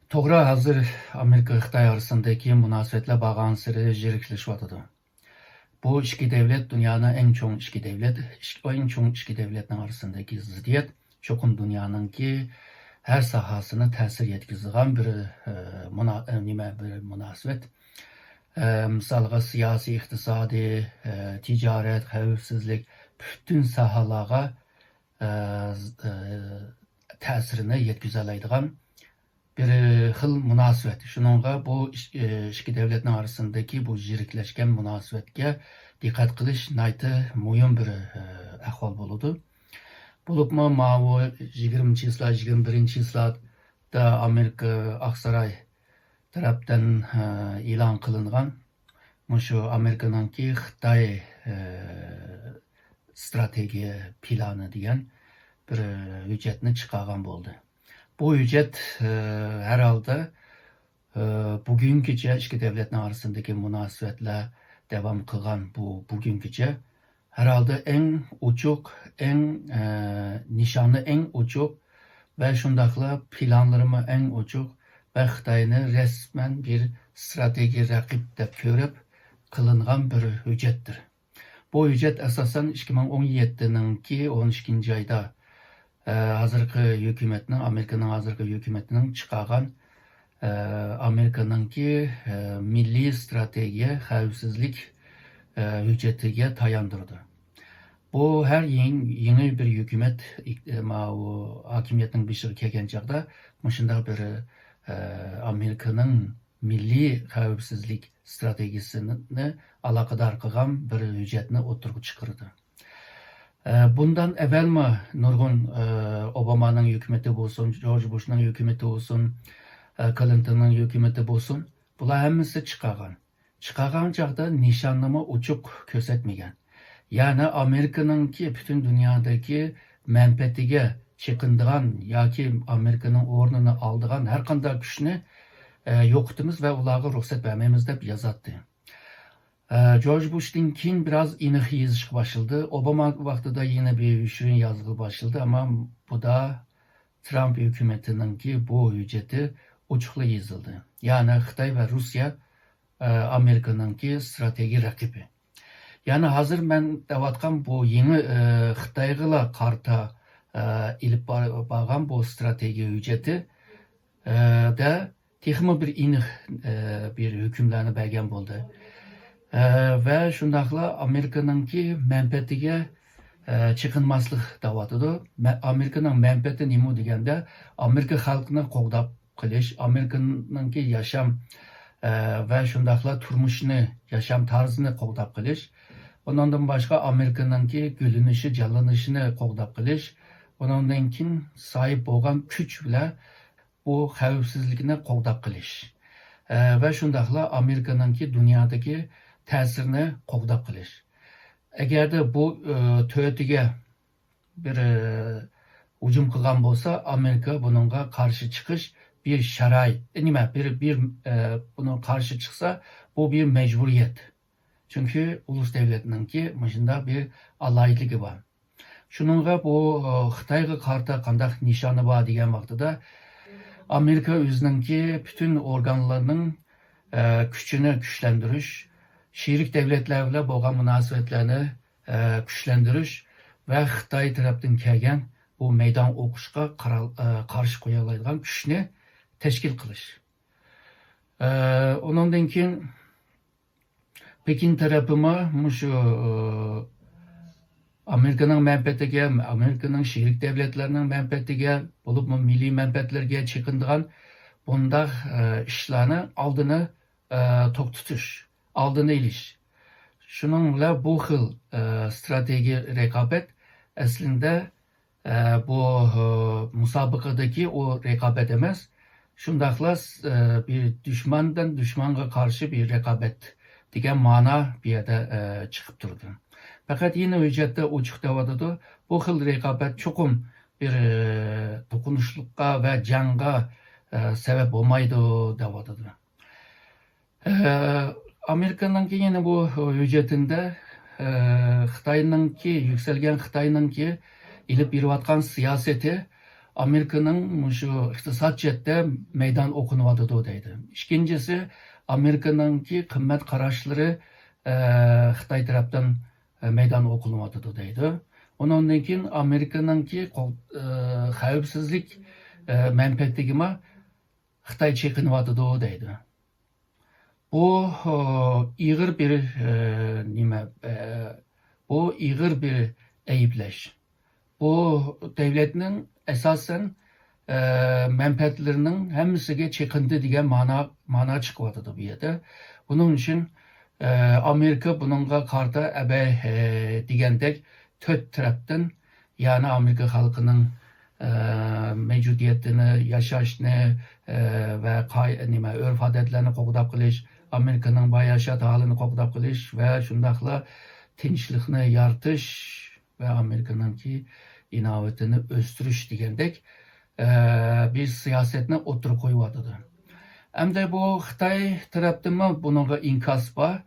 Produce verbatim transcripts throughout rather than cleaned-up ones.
توغرا، ھازىر ئامېرىكا خىتاي ئارىسىندىكى مۇناسىۋەتلەر بارغانسېرى يىرىكلىشىۋاتىدۇ. بۇ ئىككى دۆلەت دۇنيانىڭ ئەڭ چوڭ ئىككى دۆلەت، ئىك-، ئەڭ چوڭ ئىككى دۆلەتنىڭ ئارىسىندىكى زىددىيەت چوقۇم دۇنيانىڭكى ھەر ساھەسىنى تەسىر يەتكۈزىدىغان بىر، ئە، مۇنا-، ئە، نېمە، بىر مۇناسىۋەت. ئە، مىسالغا، سىياسىي، ئىقتىسادىي، ئە، تىجارەت، خەۋپسىزلىك، پۈتۈن ساھەلەرگە، ئە، ز-، ئە، تەسىرىنى يەتكۈزەلەيدىغان بىر خىل مۇناسىۋەت. شۇنىڭغا بۇ ئىش-، ئىككى دۆلەتنىڭ ئارىسىندىكى بۇ يىرىكلەشكەن مۇناسىۋەتكە دىققەت قىلىش ناھايىتى مۇھىم بىر، ئە، ئەھۋال بولىدۇ. بولۇپمۇ ماۋۇ يىگىرمىنچى چىسلا، يىگىرمە بىرىنچى چىسلادا ئامېرىكا ئاقساراي تەرەپتىن، ئە، ئېلان قىلىنغان مۇشۇ ئامېرىكىنىڭكى خىتاي، ئە، ستراتېگىيە پىلانى دېگەن بىر ھۆججەتنى چىقارغان بولدى. بۇ ھۆججەت، ئە، ھەر ھالدا، ئە، بۈگۈنگىچە ئىككى دۆلەتنىڭ ئارىسىندىكى مۇناسىۋەتلەر داۋام قىلغان بۇ، بۈگۈنگىچە ھەر ھالدا ئەڭ ئوچۇق، ئەڭ، ئە، نىشانى ئەڭ ئوچۇق ۋە شۇنداقلا پىلانلىرىمۇ ئەڭ ئوچۇق ۋە خىتاينى رەسمەن بىر ستراتېگىيە رەقىب دەپ كۆرۈپ قىلىنغان بىر ھۆججەتتۇر. بۇ ھۆججەت ئاساسەن ئىككى مىڭ ئون يەتتىنىڭكى ئون ئىككىنچى ئايدا، ئە، ھازىرقى ھۆكۈمەتنىڭ، ئامېرىكىنىڭ ھازىرقى ھۆكۈمىتىنىڭ چىقارغان، ئە، ئامېرىكىنىڭكى، ئە، مىللىي ستراتېگىيە خەۋپسىزلىك، ئە، ھۆججىتىگە تاياندۇرىدۇ. بۇ ھەر يېڭ-، يېڭى بىر ھۆكۈمەت، ئىك-، ئە، ماۋۇ ھاكىمىيەتنىڭ بېشىغا كەلگەن چاغدا مۇشۇنداق بىر، ئە، ئامېرىكىنىڭ مىللىي خەۋپسىزلىك ستراتېگىيىسىنى ئالاقىدار قىلغان بىر ھۆججەتنى ئوتتۇرىغا چىقىرىدۇ. ئە، بۇندىن ئەۋۋەلمۇ نۇرغۇن، ئە، ئوبامانىڭ ھۆكۈمىتى بولسۇن، جورج بۇشنىڭ ھۆكۈمىتى بولسۇن، ئە، كلىنتوننىڭ ھۆكۈمىتى بولسۇن، بۇلار ھەممىسى چىقارغان. چىقارغان چاغدا نىشاننىمۇ ئوچۇق كۆرسەتمىگەن. يەنى ئامېرىكىنىڭكى پۈتۈن دۇنيادىكى مەنپەئەتىگە چېقىنىدىغان ياكى ئامېرىكىنىڭ ئورنىنى ئالىدىغان ھەر قانداق كۈچنى، ئە، يوقىتىمىز ۋە ئۇلارغا رۇخسەت بەرمەيمىز دەپ يازاتتى. ئە، جورج بۇشتىن كېيىن بىراز ئېنىق يېزىشقا باشلىدى. ئوباما ۋاقتىدا يەنە بىر يوشۇرۇن يازغىلى باشلىدى، ئەمما بۇدا ترامپ ھۆكۈمىتىنىڭكى بۇ ھۆججىتى ئوچۇقلا يېزىلدى. يەنى خىتاي ۋە روسىيە، ئە، ئامېرىكىنىڭكى ستراتېگىيە رەقىبى. يەنى ھازىر مەن دەۋاتقان بۇ يېڭى، ئە، خىتايغىلا قارىتا، ئە، ئېلىپ بار-، بارغان بۇ ستراتېگىيە ھۆججىتى، ئە، دە تېخىمۇ بىر ئېنىق، ئە، بىر ھۆكۈملەرنى بەرگەن بولدى. ئە، ۋە شۇنداقلا ئامېرىكىنىڭكى مەنپەئەتىگە، ئە، چېقىنماسلىق دەۋاتىدۇ. مە-، ئامېرىكىنىڭ مەنپەئەتى نېمە دېگەندە، ئامېرىكا خەلقىنى قوغداپ قېلىش، ئامېرىكىنىڭكى ياشام، ئە، ۋە شۇنداقلا تۇرمۇشىنى، ياشام تەرزىنى قوغداپ قېلىش، ئۇنىڭدىن باشقا ئامېرىكىنىڭكى گۈللىنىشى، جانلىنىشىنى قوغداپ قېلىش، ئۇنىڭدىن كېيىن ساھىب بولغان كۈچ بىلەن بۇ خەۋپسىزلىكنى قوغداپ قېلىش، ئە، ۋە شۇنداقلا ئامېرىكىنىڭكى دۇنيادىكى تەسىرىنى قوغداپ قېلىش. ئەگەردە بۇ، ئە، تۆتىگە بىر، ئە، ھۇجۇم قىلغان بولسا، ئامېرىكا بۇنىڭغا قارشى چىقىش بىر شارائىت، نېمە، بىر، بىر، ئە، بۇنىڭغا قارشى چىقسا، بۇ بىر مەجبۇرىيەت. چۈنكى ئۇلۇس دۆلەتنىڭكى مۇشۇنداق بىر ئالاھىدىلىكى بار. شۇنىڭغا بۇ، ئە، خىتايغا قارىتا قانداق نىشانى بار دېگەن ۋاقتىدا، ئامېرىكا ئۆزىنىڭكى پۈتۈن ئورگانلىرىنىڭ، ئە، كۈچىنى كۈچلەندۈرۈش، شېرىك دۆلەتلەر بىلەن بولغان مۇناسىۋەتلەرنى، ئە، كۈچلەندۈرۈش ۋە خىتاي تەرەپتىن كەلگەن بۇ مەيدان ئوقۇشقا قارا-، ئە، قارشى قويالايدىغان كۈچنى تەشكىل قىلىش. ئە، ئۇنىڭدىن كېيىن پېكىن تەرەپىمۇ مۇشۇ، ئامېرىكىنىڭ مەنپەئەتىگە، ئامېرىكىنىڭ شېرىك دۆلەتلەرنىڭ مەنپەئەتىگە، بولۇپمۇ مىللىي مەنپەئەتلىرىگە چېقىنىدىغان بۇنداق، ئە، ئىشلارنى ئالدىنى، ئە، توختىتىش، ئالدىنى ئېلىش. شۇنىڭ بىلەن بۇ خىل، ئە، ستراتېگىيە رىقابەت ئەسلىندە ئە، بۇ، ئە، مۇسابىقىدىكى ئۇ رىقابەت ئەمەس، شۇنداقلا، ئە، بىر دۈشمەندىن دۈشمەنگە قارشى بىر رىقابەت دېگەن مانا بۇ يەردە، ئە، چىقىپ تۇرىدۇ. پەقەت يەنە ھۆججەتتە ئوچۇق دەۋاتىدۇ، بۇ خىل رىقابەت چوقۇم بىر، ئە، توقۇنۇشلۇققا ۋە جەڭگە، ئە، سەۋەب بولمايدۇ دەۋاتىدۇ. ئە، ئامېرىكىنىڭكى يەنە بۇ ھۆججىتىندە، ئە، خىتاينىڭكى، يۈكسەلگەن خىتاينىڭكى ئېلىپ بېرىۋاتقان سىياسىتى ئامېرىكىنىڭ مۇشۇ ئىقتىساد جەھەتتە مەيدان ئوقۇنۇۋاتىدۇ دەيدۇ. ئىككىنچىسى، ئامېرىكىنىڭكى قىممەت قاراشلىرى، ئە، خىتاي تەرەپتىن، ئە، مەيدان ئوقۇنۇۋاتىدۇ دەيدۇ. ئۇنىڭدىن كېيىن ئامېرىكىنىڭكى قو-، ئە، خەۋپسىزلىك، ئە، مەنپەئەتلىكىمۇ خىتاي چېقىنىۋاتىدۇ دەيدۇ. بۇ، ئېغىر بىر، نېمە، بۇ ئېغىر بىر ئەيىبلەش. بۇ دۆلەتنىڭ ئاساسەن، مەنپەئەتلىرىنىڭ ھەممىسىگە چېقىندى دېگەن مانا، مانا چىقىۋاتىدۇ بۇ يەردە. بۇنىڭ ئۈچۈن، ئامېرىكا بۇنىڭغا قارىتا ئەبەي، دېگەندەك تۆت تەرەپتىن، يەنى ئامېرىكا خەلقىنىڭ، ئە، مەۋجۇدىيىتىنى، ياشاشنى، ئە، ۋە قاي-، نېمە، ئۆرپ-ئادەتلەرنى قوغداپ قېلىش، ئامېرىكىنىڭ باياشات ھالىنى قوغداپ قېلىش ۋە شۇنداقلا تىنچلىقنى يارىتىش ۋە ئامېرىكىنىڭكى ئىناۋىتىنى ئۆستۈرۈش دېگەندەك، ئە، بىر سىياسەتنى ئوتتۇرىغا قويۇۋاتىدۇ. ئەمدى بۇ خىتاي تەرەپتىنمۇ بۇنىڭغا ئىنكاس بار.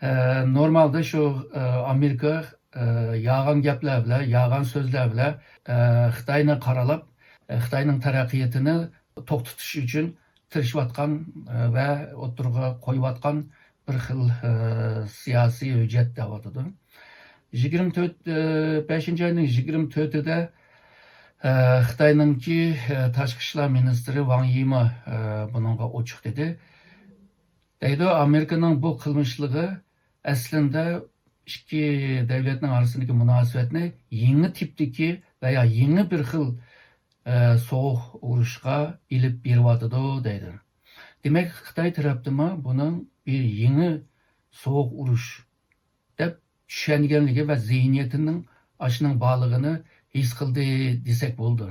ئە، نورمالدا شۇ، ئە، ئامېرىكا، ئە، يالغان گەپلەر بىلەن، يالغان سۆزلەر بىلەن، ئە، خىتاينى قارىلاپ، ئە، خىتاينىڭ تەرەققىياتىنى توختىتىش ئۈچۈن تىرىشىۋاتقان، ئە، ۋە ئوتتۇرىغا قويۇۋاتقان بىر خىل، ئە، سىياسىي ھۆججەت دەۋاتىدۇ. يىگىرمە تۆت، ئە، بەشىنچى ئاينىڭ يىگىرمە تۆتىدە، ئە، خىتاينىڭكى، ئە، تاشقى ئىشلار مىنىستىرى ۋاڭ يىمۇ، ئە، بۇنىڭغا ئوچۇق دېدى. دەيدۇ، ئامېرىكىنىڭ بۇ قىلمىشلىقى ئەسلىندە ئىككى دۆلەتنىڭ ئارىسىدىكى مۇناسىۋەتنى يېڭى تىپتىكى ۋە يا يېڭى بىر خىل، ئە، سوغۇق ئۇرۇشقا ئېلىپ بېرىۋاتىدۇ دەيدۇ. دېمەك، خىتاي تەرەپتىمۇ بۇنىڭ بىر يېڭى سوغۇق ئۇرۇش دەپ چۈشەنگەنلىكى ۋە زېھنىيىتىنىڭ ئاشۇنىڭ بارلىقىنى ھېس قىلدى دېسەك بولىدۇ.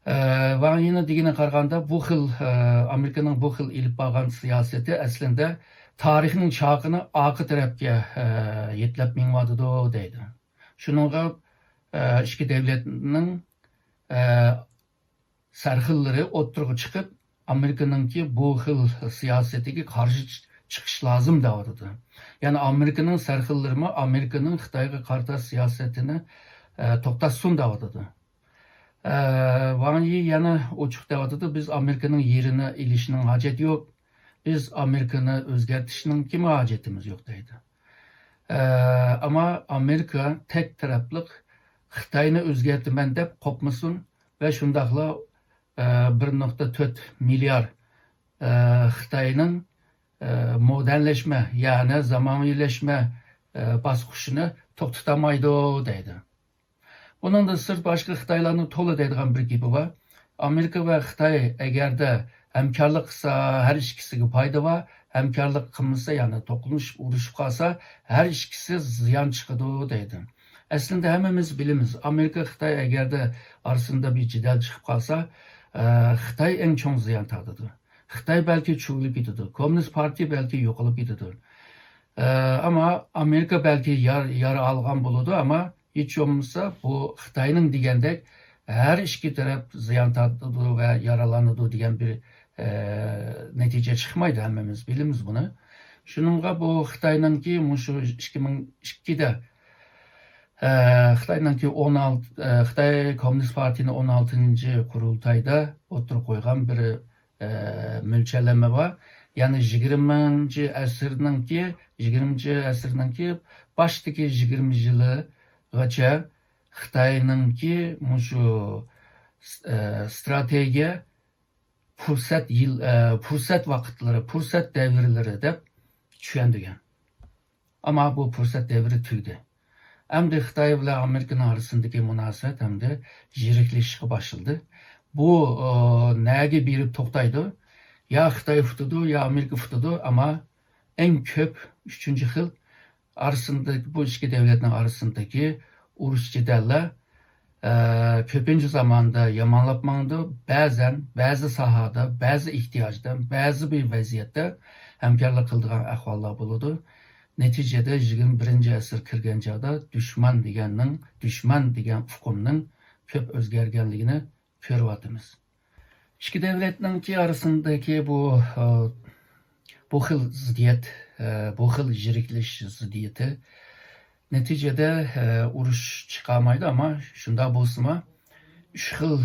ئە، ۋاڭ يىنىڭ دېگىنىگە قارىغاندا، بۇ خىل، ئە، ئامېرىكىنىڭ بۇ خىل ئېلىپ بارغان سىياسىتى ئەسلىندە تارىخنىڭ چاقىنى ئارقا تەرەپكە، ئە، يېتىلەپ مېڭىۋاتىدۇ دەيدۇ. شۇنىڭغا، ئە، ئىككى دۆلەتنىڭ، ئە، سەرخىللىرى ئوتتۇرىغا چىقىپ، ئامېرىكىنىڭكى بۇ خىل سىياسىتىگە قارشى چىقىش لازىم دەۋاتىدۇ. يەنى ئامېرىكىنىڭ سەرخىللىرىمۇ ئامېرىكىنىڭ خىتايغا قارىتا سىياسىتىنى، ئە، توختاتسۇن دەۋاتىدۇ. ئە، ۋاڭ يى يەنە ئوچۇق دەۋاتىدۇ، بىز ئامېرىكىنىڭ يېرىنى ئېلىشنىڭ ھاجەت يوق، بىز ئامېرىكىنى ئۆزگەرتىشنىڭكىمۇ ھاجىتىمىز يوق دەيدۇ. ئە، ئەمما ئامېرىكا تەك تەرەپلىك خىتاينى ئۆزگەرتىمەن دەپ قوپمىسۇن ۋە شۇنداقلا، ئە، بىر نۇقتا تۆت مىليار، ئە، خىتاينىڭ، ئە، مودېرنلەشمە، يەنى زامانىۋىلەشمە، ئە، باسقۇچىنى توختىتالمايدۇ دەيدۇ. بۇنىڭدىن سىرت باشقا خىتايلارنىڭ تولا دەيدىغان بىر گېپى بار. ئامېرىكا ۋە خىتاي ئەگەردە ھەمكارلىق قىلسا، ھەر ئىككىسىگە پايدا بار. ھەمكارلىق قىلمىسا، يەنى توقۇنۇشۇپ ئۇرۇشۇپ قالسا، ھەر ئىككىسى زىيان چىقىدۇ دەيدۇ. ئەسلىدە ھەممىمىز بىلىمىز، ئامېرىكا خىتاي ئەگەردە ئارىسىدا بىر جېدەل چىقىپ قالسا، ئە، خىتاي ئەڭ چوڭ زىيان تارتىدۇ. خىتاي بەلكى چۆكۈپ كېتىدۇ، كوممۇنىست پارتىيە بەلكى يوقىلىپ كېتىدۇ. ئە، ئەمما ئامېرىكا بەلكى يار، يارا ئالغان بولىدۇ، ئەمما ھېچ بولمىسا بۇ خىتاينىڭ دېگەندەك ھەر ئىككى تەرەپ زىيان تارتىدۇ ۋە يارىلىنىدۇ دېگەن بىر، ئە، نەتىجە چىقمايدۇ، ھەممىمىز بىلىمىز بۇنى. شۇنىڭغا بۇ خىتاينىڭكى مۇشۇ ئىككى مىڭ ئىككىدە، ئە، خىتاينىڭكى ئون ئالتە، ئە، خىتاي كوممۇنىست پارتىيىنىڭ ئون ئالتىنچى قۇرۇلتايدا ئوتتۇرىغا قويغان بىر ئە، مۆلچەرلىمە بار. يەنى يىگىرمىنچى ئەسىرنىڭكى، يىگىرمىنچى ئەسىرنىڭكى باشتىكى يىگىرمە يىلىغىچە خىتاينىڭكى مۇشۇ، ئە، ستراتېگىيە پۇرسەت يىل، ئە، پۇرسەت ۋاقىتلىرى، پۇرسەت دەۋرلىرى دەپ چۈشەندۈرگەن. ئەمما بۇ پۇرسەت دەۋرى تۈگىدى. ئەمدى خىتاي بىلەن ئامېرىكىنىڭ ئارىسىندىكى مۇناسىۋەت ئەمدى يىرىكلىشىشقا باشلىدى. بۇ، ئى، نەگە بېرىپ توختايدۇ؟ يا خىتاي ئۇتىدۇ، يا ئامېرىكا ئۇتىدۇ. ئەمما ئەڭ كۆپ ئۈچىنچى خىل ئارىسىندىكى، بۇ ئىككى دۆلەتنىڭ ئارىسىندىكى ئۇرۇش جېدەللەر ئە، كۆپىنچە زاماندا يامانلاپ ماڭىدۇ. بەزەن، بەزى ساھەدە، بەزى ئېھتىياجدا، بەزى بىر ۋەزىيەتتە ھەمكارلىق قىلىدىغان ئەھۋاللار بولىدۇ. نەتىجىدە يىگىرمە بىرىنچى ئەسىر كىرگەن چاغدا دۈشمەن دېگەننىڭ، دۈشمەن دېگەن ئۇقۇمنىڭ كۆپ ئۆزگەرگەنلىكىنى كۆرۈۋاتىمىز. ئىككى دۆلەتنىڭكى ئارىسىندىكى بۇ، ئە، بۇ خىل زىددىيەت، ئە، بۇ خىل يىرىكلىشىش زىددىيىتى نەتىجىدە، ئە، ئۇرۇش چىقارمايدۇ، ئەمما شۇنداق بولسىمۇ، ئۈچ خىل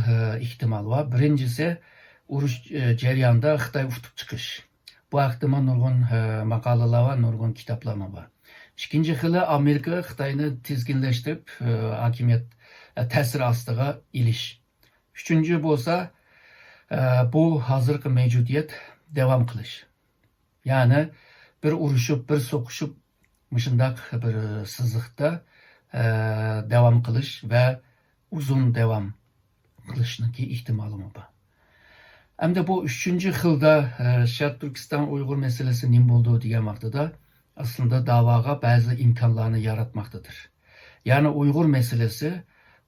ئېھتىمال بار. بىرىنچىسى، ئۇرۇش جەريانىدا خىتاي ئۇتۇپ چىقىش. بۇ ھەقتىمۇ نۇرغۇن ماقالىلەر ۋە نۇرغۇن كىتابلارمۇ بار. ئىككىنچى خىلى، ئامېرىكا خىتاينى تىزگىنلەشتۈرۈپ، ھاكىمىيەت تەسىر ئاستىغا ئېلىش. ئۈچىنچى بولسا، بۇ ھازىرقى مەۋجۇدىيەت داۋام قىلىش. يەنى بىر ئۇرۇشۇپ، بىر سوقۇشۇپ، مۇشۇنداق بىر سىزىقتا داۋام قىلىش ۋە ئۇزۇن داۋام قىلىشنىڭكى ئېھتىمالىمۇ بار. ئەمدى بۇ ئۈچىنچى خىلدا، شەرقىي تۈركىستان ئۇيغۇر مەسىلىسى نېمە بولىدۇ دېگەن ۋاقتىدا، ئەسلىدە داۋاغا بەزى ئىمكانلارنى ياراتماقتىدۇر. يەنى ئۇيغۇر مەسىلىسى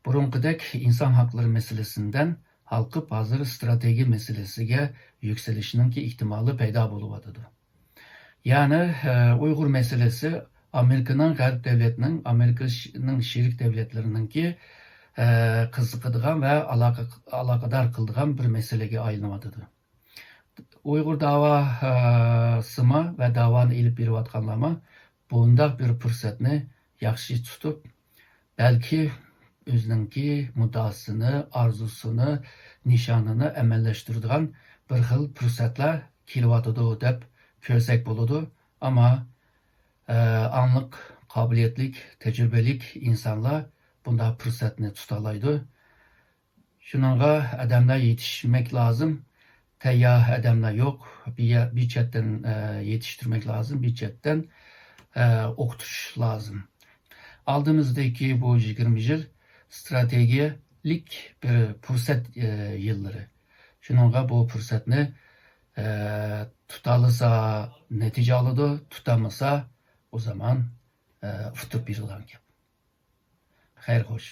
بۇرۇنقىدەك ئىنسان ھەقلىرى مەسىلىسىدىن ھالقىپ، ھازىر ئىستراتېگىيە مەسىلىسىگە يۈكسىلىشنىڭكى ئېھتىمالى پەيدا بولۇۋاتىدۇ. يەنى، ئە، ئۇيغۇر مەسىلىسى ئامېرىكىنىڭ، غەرب دۆلەتنىڭ، ئامېرىكىنىڭ شېرىك دۆلەتلىرىنىڭكى، ئە، قىزىقىدىغان ۋە ئالاقە-، ئالاقىدار قىلىدىغان بىر مەسىلىگە ئايلىنىۋاتىدۇ. ئۇيغۇر داۋاسىمۇ ۋە داۋانى ئېلىپ بېرىۋاتقانلارمۇ بۇنداق بىر پۇرسەتنى ياخشى تۇتۇپ، بەلكى ئۆزىنىڭكى مۇددىئاسىنى، ئارزۇسىنى، نىشانىنى ئەمەلىيلەشتۈرىدىغان بىر خىل پۇرسەتلەر كېلىۋاتىدۇ دەپ كۆرسەك بولىدۇ. ئەمما، ئە، ئاڭلىق، قابىلىيەتلىك، تەجرىبىلىك ئىنسانلار بۇنداق پۇرسەتنى تۇتالايدۇ. شۇنىڭغا ئادەملەر يېتىشمەك لازىم. تەييار ئادەملەر يوق. بىر يە-، بىر چەتتىن، ئە، يېتىشتۈرمەك لازىم، بىر چەتتىن، ئە، ئوقۇتۇش لازىم. ئالدىمىزدىكى بۇ يىگىرمە يىل ئىستراتېگىيەلىك بىر پۇرسەت، ئە، يىللىرى. شۇنىڭغا بۇ پۇرسەتنى، ئە، تۇتالىسا نەتىجە ئالىدۇ، تۇتالمىسا ئۇ زامان، ئە، ئۇتتۇرۇپ بېرىلغان گەپ. خەير خوش.